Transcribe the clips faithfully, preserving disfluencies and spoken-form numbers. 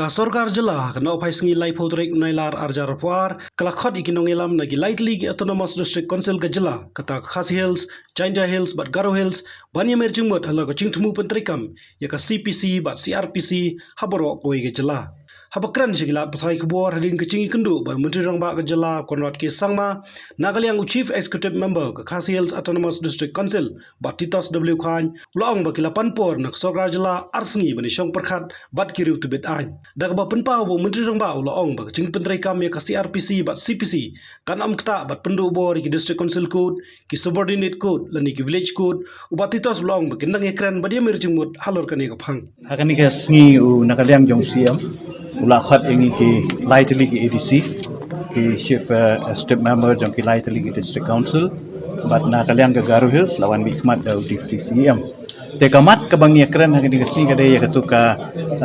Ka sorkar jylla ha ka nongpynïaid sngi laiphew tarik u Nailar arhajar arphew ar ka la khot ïa ki nongïalam na ki lai tylli ki Autonomous District Council ka jylla, kata ka Khasi Hills, Jaintia Hills bad Garo Hills, ban ïamir jingmut halor ka jingthmu pyntreikam ïa ka C P C bad C R P C ha baroh kawei ka jylla. Haba kren sha ki lad pathai khubor hadien ka jingïakynduh bad u Myntri Rangbah ka jylla Conrad K Sangma, na ka liang u Chief Executive Member ka Khasi Hills Autonomous District Council, Bah Titos W Chyne, u la ong ba ki la pan por na ka sorkar jylla ar sngi ban ïashong pyrkhat bad ki riew tbit aiñ. Da kaba pynpaw ba u Myntri Rangbah u la ong ba ka jingpyntreikam ïa ka C R P C bad C P C kan ym ktah bad pynduh bor ïa ki District Council Court, ki Subordinate Court lane ki Village Court. U Bah Titos u la ong ba kin nang ïakren bad ïamir jingmut halor kane ka phang. Ha kane ka sngi u na ka liang jong u C M u la khot ïa ngi ki lai tylli ki A D C, ki Chief, eh, Executive Member jong ki lai tylli ki District Council, bad na ka liang ka Garo Hills la wan mihkhmat da u Deputy C M. Te ka mat kaba ngi ïakren ha kane ka sngi ka dei ïa katu ka,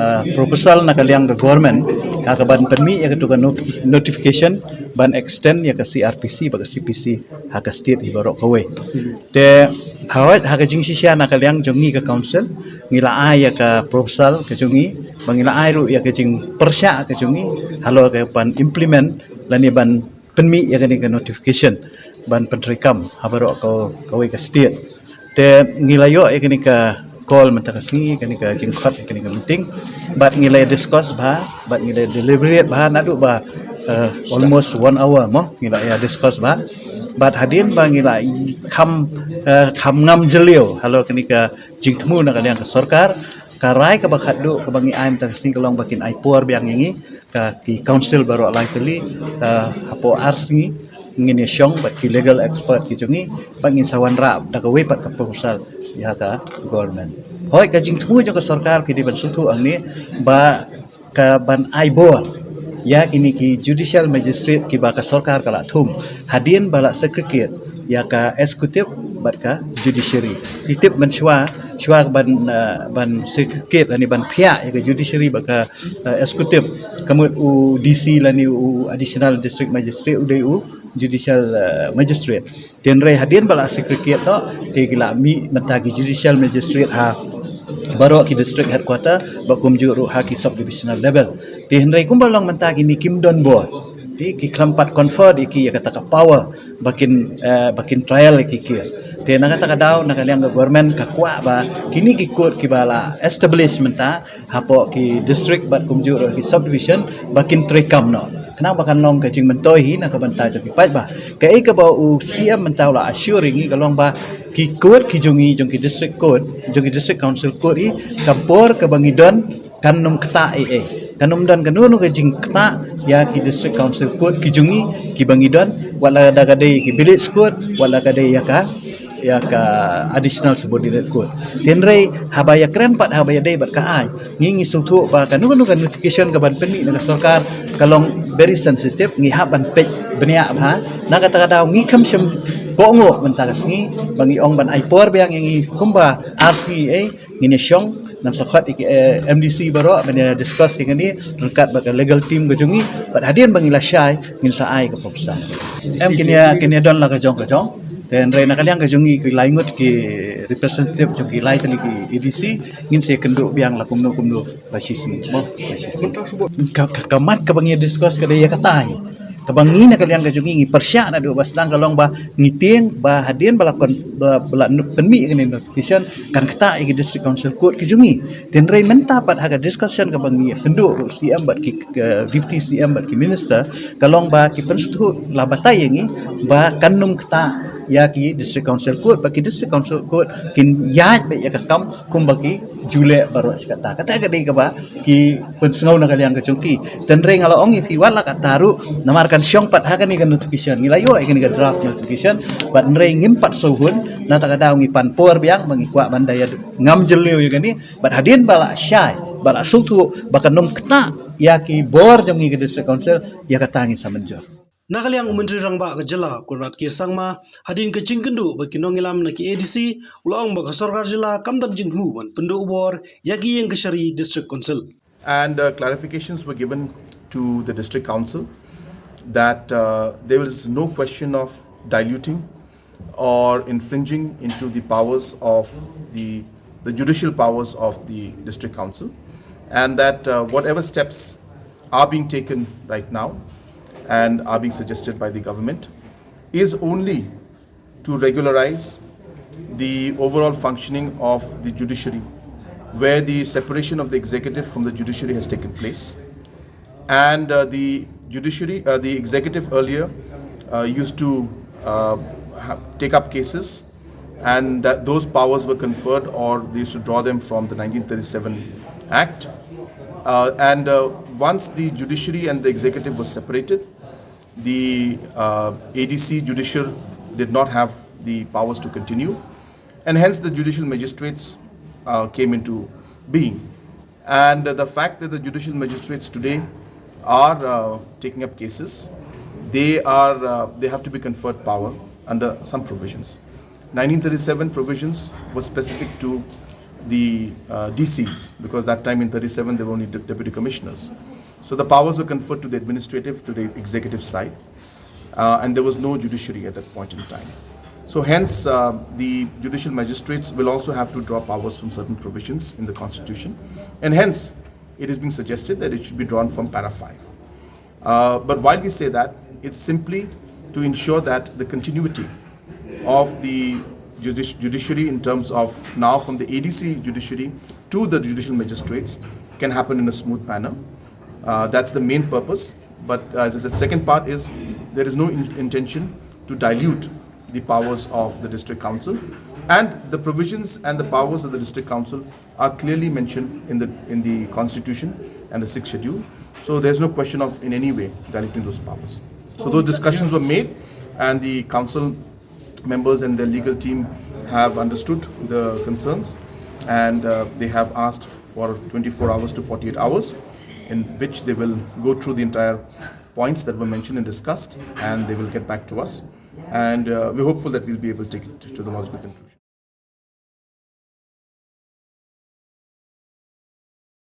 eh, proposal na ka liang ka government ha kaban pynmih ïa katu ka not-, notification ban extend ïa ka C R P C bad ka C P C ha ka state hi baroh kawei. Te hawai ha ka jingshisha na ka liang jong ngi ka council, ngi la ai ïa ka proposal ka jong ngi, ba ngi la ai ruh ïa ka jingpyrshah ka jong ngi halor ka ban implement lane ban pynmih ïa kane ka notification ban pyntreikam ha baroh ka, kawei ka state. Te ngi la ïoh ïa kane ka call mynta ka sngi, kane ka jingkhot ïa kane ka meeting. Bad ngi la discuss bha, bad ngi la deliberate bha naduh ba, eh, almost one hour mo ngi la ïa discuss bha. Bad hadien ba ngi la i kham, eh, kham ngam jylliew halor kane ka jingthmu na ka liang ka sorkar, ka rai kaba khatduh kaba ngi ai mynta ka sngi ka long ba kin ai por biang ïa ngi, ka ki council baroh lai tylli, eh, hapoh ar sngi ngin ïashong bad ki legal expert ki jong ngi, bad ngin sa wanrah da kawei pat ka proposal ïa ka government. Hooid, ka jingthmu jong ka sorkar ki dei ban sngewthuh hangne ba ka ban ai bor ïa kine ki judicial magistrate kiba ka sorkar ka la thung hadien ba la segregate ïa ka executive bad ka judiciary. Ngi tip mynshuwa, shuwa ban, eh, ban segregate lane ban phiah ïa ka judiciary bad ka, eh, executive, ka mut u D C lane u Additional District Magistrate u dei u judicial, eh, magistrate. Te hynrei hadien ba la segregate noh, te ki la mih mynta ki judicial magistrate ha baroh ki district headquarter bad kumjuh ruh ha ki subdivisional level. Te hynrei kumba long mynta kine kim don bor, te ki khlem pat confer ïa ki ïa kata ka power ba kin, eh, ba kin trial ïa ki case. Te na kata ka daw na ka liang ka government ka kwah ba kine ki court kiba la establish mynta hapoh ki district bad kumjuh ruh ki subdivision ba kin treikam noh, khnang ba kan long ka jingmyntoi hi na ka bynta jong ki paidbah. Kaei kaba u C M mynta u la assure ïa ngi ka long ba ki court ki jong ngi, jong ki district court, jong ki district council court hi, ka bor kaba ngi don kan ym ktah ei ei, kan ym don kano kano ka jingktah ïa ki district council court ki jong ngi kiba ngi don, wat la da ka dei ki village court, wat la ka dei ïa ka ïa ka additional subordinate court. Te hynrei haba ïakren pat, haba ïadei bad ka aiñ, ngi ngi sngewthuh ba kano kano ka notification kaban pynmih na ka sorkar ka long very sensitive, ngi hap ban peit bniah bha. Na kata ka daw ngi kham shym kohnguh mynta ka sngi ba ngi ong ban ai por biang ïa ngi kumba ar sngi ei, ngin ïashong, ngin sa khot ïa ki, eh, M D C baroh ban ïa discuss ïa kane ryngkat bad ka legal team ka jong ngi, bad hadien ba ngi la shai ngin sa ai ka proposal. Em, kin ïa, kin ïa don la ka jong ka jong. Te hynrei na ka liang ka jong ngi ki lai ngut ki representative jong ki lai tylli ki A D C, ngin sa ïakynduh biang la kumno kumno la shisngi. Mo, la shisngi. Ka, ka, ka mat kaba ngi discuss ka dei ïa kata hi. Kaba ngi na ka liang ka jong ngi ngi pyrshah naduh ba sdang ka long ba ngi tieng ba hadien ba la kon, ba, ba la pynmih ïa kane notification kan ktah ïa ki district council court ki jong ngi. Te hynrei mynta pat ha ka discussion kaba ngi ïakynduh ruh C M bad ki, eh, Deputy C M bad ki minister, ka long ba ki pynsngewthuh la batai ïa ngi ba kan ym ktah ïa ki district council court, ba ki district council court kin ïaid beit ïa ka kam kumba ki ju leh baroh shi katta. Kata ka dei kaba ki pynsngew na ka liang ka jong ki. Te hynrei nga la ong ïa phi, wat la katta ruh, namar kan shong pat ha kane ka notification, ngi la ïoh ïa kane ka draft notification, bad hynrei ngim pat sngewhun, na kata ka daw ngi pan por biang ba ngi kwah ban da ïa ngam jylliew ïa kane, bad hadien ba la shai, ba la sngewthuh ba kan ym ktah ïa ki bor jong ngi ka district council, ïa kata ngin sa mynjur. Na ka liang u Myntri Rangbah ka jylla Conrad K Sangma, hadien ka jingkynduh bad ki nongïalam na ki A D C, u la ong ba ka sorkar jylla kam don jingthmu ban pynduh bor ïa ki ïing kashari district council. And, uh, clarifications were given to the district council that, uh, there is no question of diluting or infringing into the powers of the, the judicial powers of the district council. and that uh, whatever steps are being taken right now and are being suggested by the government is only to regularize the overall functioning of the judiciary, where the separation of the executive from the judiciary has taken place. And uh, the judiciary, uh, the executive earlier uh, used to uh, ha- take up cases, and that those powers were conferred, or they used to draw them from the nineteen thirty-seven Act. Uh, and uh, once the judiciary and the executive was separated, the uh, A D C judicial did not have the powers to continue, and hence the judicial magistrates uh, came into being. And uh, the fact that the judicial magistrates today are uh, taking up cases, they are uh, they have to be conferred power under some provisions. nineteen thirty-seven provisions were specific to the uh, D Cs, because that time in thirty-seven there were only de- deputy commissioners. So the powers were conferred to the administrative, to the executive side, uh, and there was no judiciary at that point in time. So hence, uh, the judicial magistrates will also have to draw powers from certain provisions in the constitution, and hence it is being suggested that it should be drawn from para five. Uh, but while we say that, it's simply to ensure that the continuity of the judici- judiciary in terms of now from the A D C judiciary to the judicial magistrates can happen in a smooth manner. Uh, that's the main purpose. But uh, as I said, second part is there is no in- intention to dilute the powers of the district council, and the provisions and the powers of the district council are clearly mentioned in the in the constitution and the sixth schedule. So there's no question of in any way diluting those powers. So those discussions were made, and the council members and their legal team have understood the concerns, and uh, they have asked for twenty-four hours to forty-eight hours, in which they will go through the entire points that were mentioned and discussed, and they will get back to us. And uh, we're hopeful that we'll be able to take it to the logical conclusion.